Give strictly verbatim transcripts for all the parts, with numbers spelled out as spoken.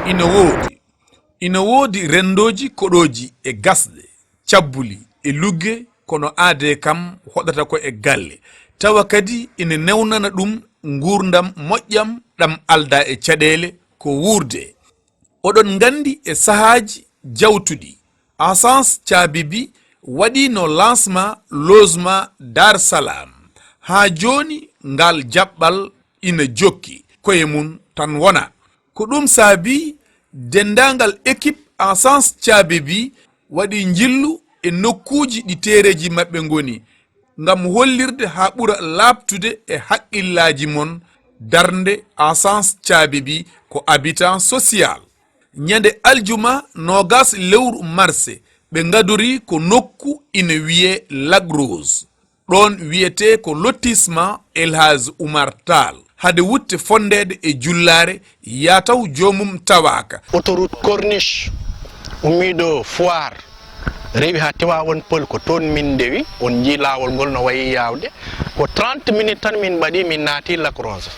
Ina woodi. Ina woodi renndooji koɗooji e gasɗe, cabbuli e lugge, kono aadee kam hoɗata ko e galle. Tawa kadi ina newnana ɗum nguurndam moƴƴam ɗam aldaa e caɗeele ko wuurde. Oɗon nganndi e sahaaji jawtuɗi, Agence Caabi Bi waɗiino lancement logement Dar Salaam. Haa jooni ngal jaɓɓal ina jokki, koye mum tan wona. Ko ɗum saabi denndaangal équipe Agence Caabi Bi waɗi njillu e nokkuuji ɗi teereeji maɓɓe ngoni, ngam hollirde haa ɓura laaɓtude e haqqillaaji mon darnde Agence Caabi Bi ko habitat social. Ñande aljuma noogas lewru marse, ɓe ngadori ko nokku ina wiyee Lac Rose. Ɗoon wiyetee ko lotissement El Hadj Oumar Tall. Hade wutte fonndeede e jullaare, yaa taw joomum tawaaka. Autoroute Corniche, ummiiɗo Foire, rewi haa Tivaouane Peulh, ko toon min ndewi. On njii laawol ngol no wayi yaawde. Ko trente minutes tan min mbaɗi, min naati Lac Rose.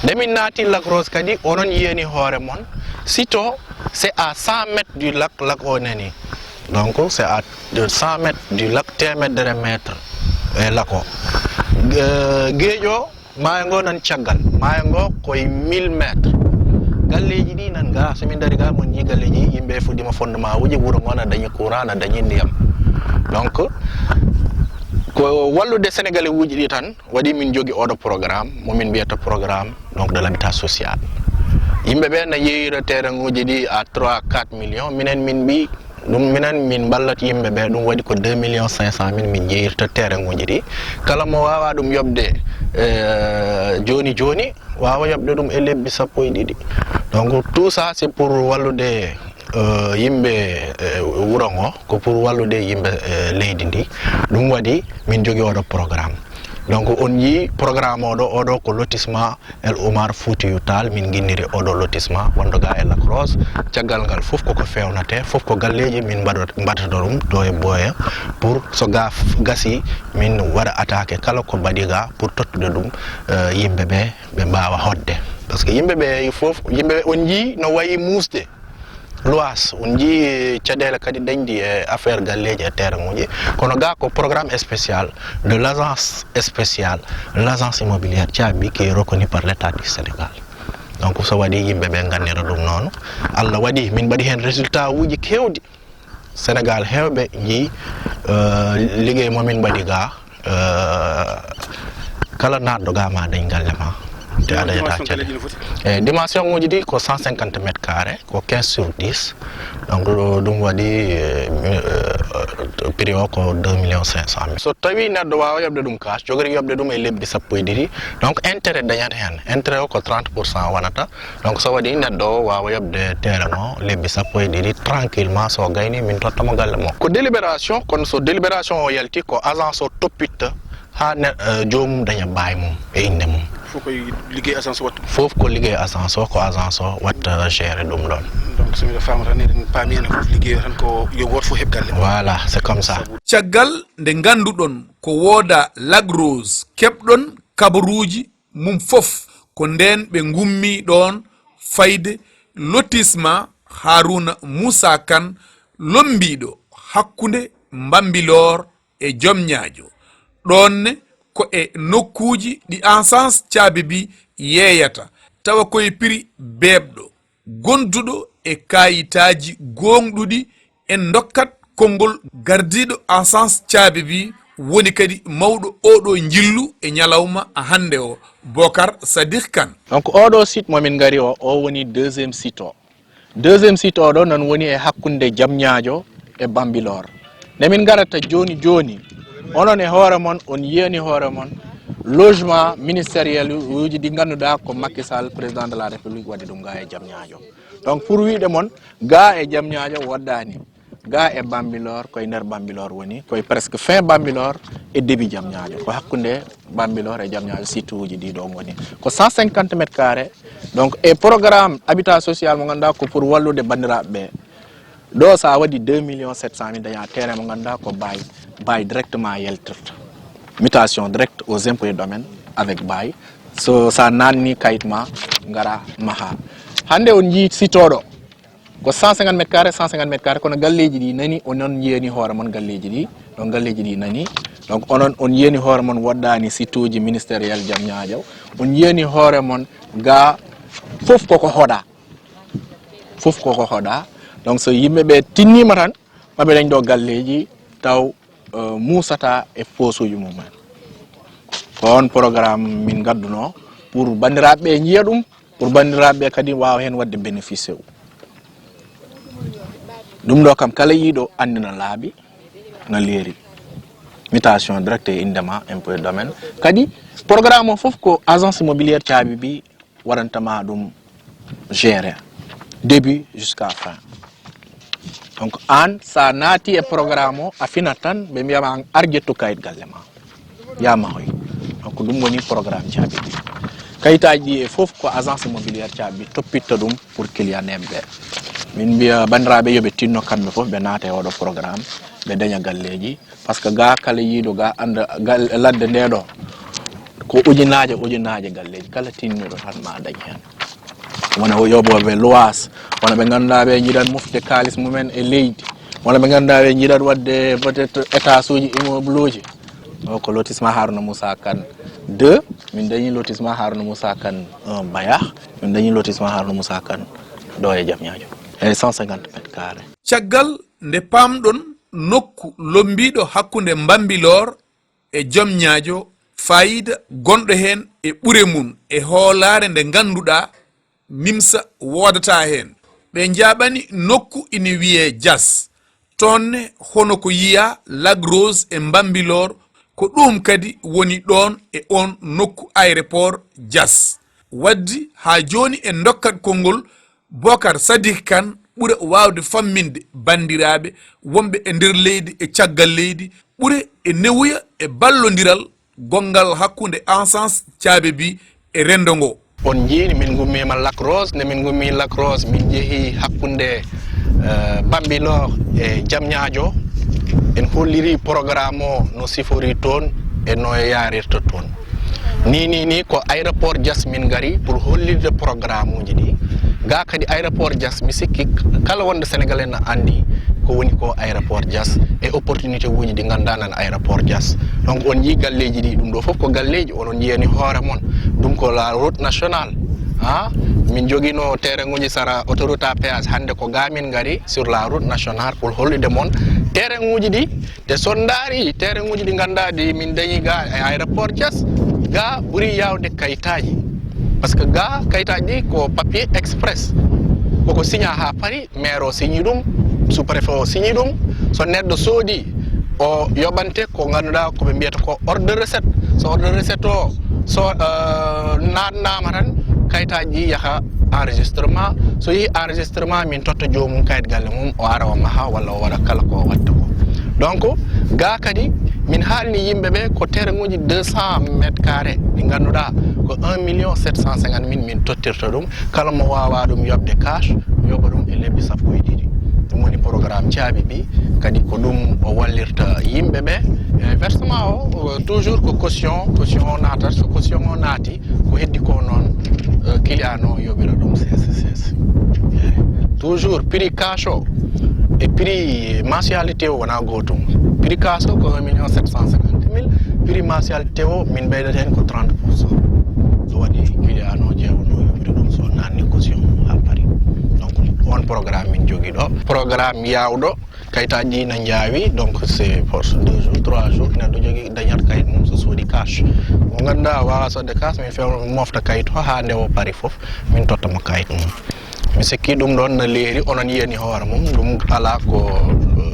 Nde min naati Lac Rose kadi, onon yiyani hoore mon, site o, c'est à cent mètres du lac, lac o nani. Donc, c'est à cent mètres du lac, teemedere mètre e lac o. Ge-, geeƴo, maayo ngo nan caggal. Maayo ngo koye mille mètres. Galleeji ɗi nan ga, so min dari ga, mon njii galleeji, yimɓe fuɗɗiima fondement uji, wuro ngo na dañi courant, na dañi ndiyam. Donc, ko wallude Sénégalais uji ɗi tan waɗi min jogi oɗo programme, mo min mbiyata programme, donc, de l'habitat social. Yimɓe ɓe na yeeyira terrain uji ɗi à trois, quatre millions. Minen min mbi ɗum, minen min mballat yimɓe ɓe, ɗum waɗi ko deux millions cinq cent mille min jeeyirta terrain uji ɗi. Kala mo waawa ɗum yoɓde, eh, jooni jooni, waawa yoɓde ɗum e lebbi sappo e ɗiɗi. Donc, tout ça, c'est pour wallude, eh, yimɓe, eh, wuro ngo, ko pour wallude yimɓe, eh, leydi ndi. Ɗum waɗi min jogi oɗo programme. Donc, on njii programme oɗo, oɗo ko lotissement El Oumar Foutiyou Tall, min nginniri oɗo lotissement wonɗo ga e Lac Rose. Caggal ngal fof koko feewnatee, fof ko galleeji min mbaɗo-, mbaɗata ɗum ɗo e Boya pour so ga f-, gasi min waɗa attaqué kala ko mbaɗi ga pour tottude ɗum, eh, yimɓe ɓe, ɓe mbaawa hoɗde. Parce que yimɓe ɓe fof, yimɓe ɓe on njii no wayi muusde. Lois, on njii caɗeele kadi dañdi e affaire galleeji e terrain uji. Kono ga ko programme spécial de l'agence spéciale, l'agence immobilière Caabi, qui est reconnue par l'État du Sénégal. Donc, so waɗi yimɓe ɓe ngannira ɗum noon. Allah waɗi min mbaɗi heen résultat uji keewɗi. Sénégal heewɓe njii, euh, liggey mo min mbaɗi ga, euh, kala naatɗo ga ma dañ galle ma. Te aɗa yetta caɗeele. Dimension uji ɗi ko cent cinquante mètres carrés, ko quinze sur dix. Donc, ɗum waɗi, euh, euh, prix o ko deux millions cinq cent mille. So tawi neɗɗo waawa yoɓde ɗum cash, jogori yoɓde ɗum e lebbi sappo e ɗiɗi. Donc, intérêt dañat heen. Intérêt o ko trente pour cent wonata. Donc, so waɗi neɗɗo o waawa yoɓde terrain o lebbi sappo e ɗiɗi tranquillement, so gayni min totta mo galle mo. Ko délibération, kono so délibération o yalti, ko agence o toppitta haa ne, eh, joomum daña baay mum e innde mum. Fof koye liggey agence o watta. Fof ko liggey agence o, ko agence o watta gérer ɗum ɗon. Donc, so miɗo faama tan, eɗen paami enen fof liggey o tan ko yo gooto fof heɓ galle. Voilà, c'est comme ça. Caggal nde ngannduɗon ko wooda Lac Rose, keɓɗon kabaruuji mum fof, ko ndeen ɓe ngummii ɗoon fayde lotissement Harouna Moussa Kane, lommbiiɗo hakkunde Mbambilor e Jomñaajo. Ɗoon ne ko e nokkuuji ɗi agence Caabi Bi yeeyata, tawa koye prix beeɓɗo, gonduɗo e kaayitaaji gooŋɗuɗi. En ndokkat konngol gardiiɗo agence Caabi Bi, woni kadi mawɗo oɗo njillu e ñalawma hannde o, Bokar Sadikh Kane. Donc, oɗo site mo min ngari o, o woni deuxième site o. Deuxième site oɗo noon woni e hakkunde Jamñaajo e Bambilor. Nde min ngarata jooni jooni, onon e hoore mon, on yiyani hoore mon logement ministériel uji ɗi ngannduɗaa ko Macky Sall, président de la République, waɗi ɗum ga e Jamñaajo. Donc, pour wiide mon, ga e Jamñaajo woɗɗaani. Ga e Bambilor, koye nder Bambilor woni, koye presque fin Bambilor e début Jamñaajo. Ko hakkunde Bambilor e Jamñaajo site uji ɗi ɗo ngoni. Ko cent cinquante mètres carrés. Donc, e programme habitat social mo ngannduɗaa ko pour wallude banndiraaɓe ɓe. Ɗo, so a waɗi deux millions sept cent mille, daña terrain mo ngannduɗaa ko bail, bail directement yaltirta. Mutation directe aux impôts et domaines avec bail. So, sa nanni kayit ma, ngara maha. Hannde on njii site oɗo. Ko cent cinquante mètres carrés, cent cinquante mètres carrés, kono galleeji ɗi nani, onon njiyani hoore mon galleeji ɗi. Donc galleeji ɗi nani. Donc onon on njiyani hoore mon woɗɗaani site uji ministériel Jam Ñaajo. On njiyani hoore mon ga fof koko hoɗa. Fof koko hoɗa. Donc so yimɓe ɓe tinniima tan, maɓe dañ ɗo galleeji taw eh, muusata e posuuji mumen. Ko on programme min ngadduno pour banndiraaɓe ɓe njiya ɗum, pour banndiraaɓe ɓe kadi waawa heen waɗde bénéficier u. Ɗum ɗo kam kala yiiɗo anndi no laaɓi, no leeri. Mutation directe e innde ma, impôt et domaine. Kadi programme o fof ko agence immobilière Caabi Bi waɗantama ɗum gérer début jusqu'à fin. Donc an sa naati e programme o a finat tan ɓe mbiyama an ar ƴettu kayit galle ma ya mahoy. Donc ɗum woni programme Caabi Bi. Kayitaji ɗi e fof ko agence immobilière Caabi Bi toppitta ɗum pour client neɓɓe. Min mbiya bandiraɓe yoɓe tinno kamɓe fof ɓe naata e oɗo programme ɓe daña galleji. Par ce que ga kala yiiɗo ga anda gal- ladde nde ɗo ko ujunaaje ujunaaje galleji kala tinnuɗo tan ma dañ hen. Wona o yoɓoɓe lois, wona ɓe ganduɗa ɓe jiɗat moftude kalis mumen e leydi, wona ɓe ganduɗa ɓe jiɗat wadde peut-être étage uji immeuble uji. O ko lotissement Harouna Moussa Kane deux. Min dañi lotissement Harouna Moussa Kane un Bayah. Min dañi lotissement Harouna Moussa Kane ɗo e Jam Ñaajo e cent cinquante mètres carrés. Caggal nde paamɗon nokku lommbiiɗo hakkunde Mbambilor e Jom Ñaajo, faayiida gonɗo heen e ɓure mum e hoolaare nde ngannduɗaa nimsa woodataa heen. Ɓe njaaɓani nokku ine wiyee Diass, toon ne hono ko yiyaa Lac Rose e Mbambilor, ko ɗuum kadi woni ɗoon e oon nokku aéroport Diass. Waɗdi haa jooni en ndokkat konngol Bocar Sadikh Kane ɓura waawde famminde banndiraaɓe wonɓe e nder leydi e caggal leydi, ɓure e newuya e ballondiral gonngal hakkunde Agence Caabi Bi e renndo ngoo. On njiini min ngummiima Lac Rose, nde min ngummi Lac Rose min njehii hakkunde Bambilor e Jam Ñaajo, en holliri programme o no sifori toon e no yaarirta toon. Ni ni ni ko aéroport Diass min ngari pour hollirde programme uji ɗi. Ga kadi aéroport Diass mi sikki kala wonɗo Sénégalais na anndi ko woni ko aéroport Diass e opportunité uji ɗi ngannduɗaa nan aéroport Diass. Donc on njii galleeji ɗi, ɗum ɗo fof ko galleeji onon njiyani hoore mon. Ɗum ko la route nationale. Ha min jogino terrain uji sara autoroute à péage, hannde ko ga min ngari sur la route nationale pour hollude mon terrain uji ɗi. Te so on ndaari terrain uji ɗi ngannduɗaa ɗi min dañi ga e aéroport Diass, ga ɓuri yaawde kayitaaji. Par ce que ga kayitaaji ɗi ko papier express, koko signa haa Paris, maire o signi ɗum, sous préfet o signi ɗum. So neɗɗo soodi o yoɓante ko ngannduɗaa ko ɓe mbiyata ko ordre de recette. So ordre de recette o so naatnaama tan kayitaaji ɗi yaha enregistrement. So yehi enregistrement min totta joomum kayit galle mum, o ara o maha walla o waɗa kala ko watta ko. Donc ga kadi min haalni yimɓe ɓe ko terrain uji deux cent mètres carrés ɗi ngannduɗaa ko un million sept cent cinquante mille min tottirta ɗum. Kala mo wawa ɗum yoɓde cash yoɓa ɗum e lebbi sappo e ɗiɗi. Ɗum woni programme Caabi Bi. Kadi ko ɗum o wallirta yimɓe ɓe. E versement o toujours ko caution, caution o natat. So caution o naati ko heddi ko noon client o yoɓira ɗum seesa seesa. Toujours prix cash o e prix mensualité o wona gootum. Prix cash o ko un million sept cent cinquante mille. Prix mensualité o min ɓeydata heen ko trente pour cent. So waɗi client o ƴeewno yoɓiri ɗum so nanni caution ha paari. Donc on programme min jogui ɗo, programme yawɗo. Kayitaji ɗi na njaawi. Donc c'est force deux jours trois jours neɗɗo jogui dañat kayit mum so soodi cash. Mo ganduɗa wawa sodde cash min fewno mofta kayit o ha nde o paari foof min totta mo kayit mum. Mi sikki ɗum ɗon na leeri, onon yiyani hoore mum. Ɗum ala ko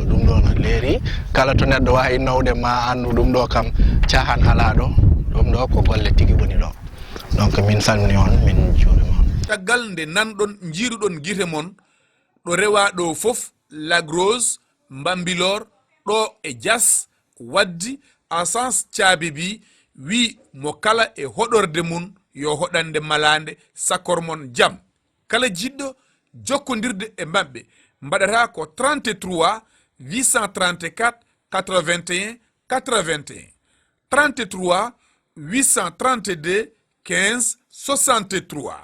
ɗum ɗo na leeri. Kala to neɗɗo wawi nawde ma andu ɗum ɗo kam cahan ala ɗo. Ɗum ɗo ko golle tigi woni ɗo. Donc min salmini on, min juurima on. Caggal nde nanɗon njiiruɗon gite mon ɗo rewa ɗo fof, Lac Rose, Mbambilor, ɗo e Diass, Waddi, Agence Caabi Bi wi mo kala e hoɗorde mum yo hoɗande malande, sakor mon jam. Kala jiɗɗo jokkondirde e maɓɓe mbaɗata ko trente-trois huit cent trente-quatre quatre-vingt-un quatre-vingt-un, trente-trois huit cent trente-deux quinze soixante-trois.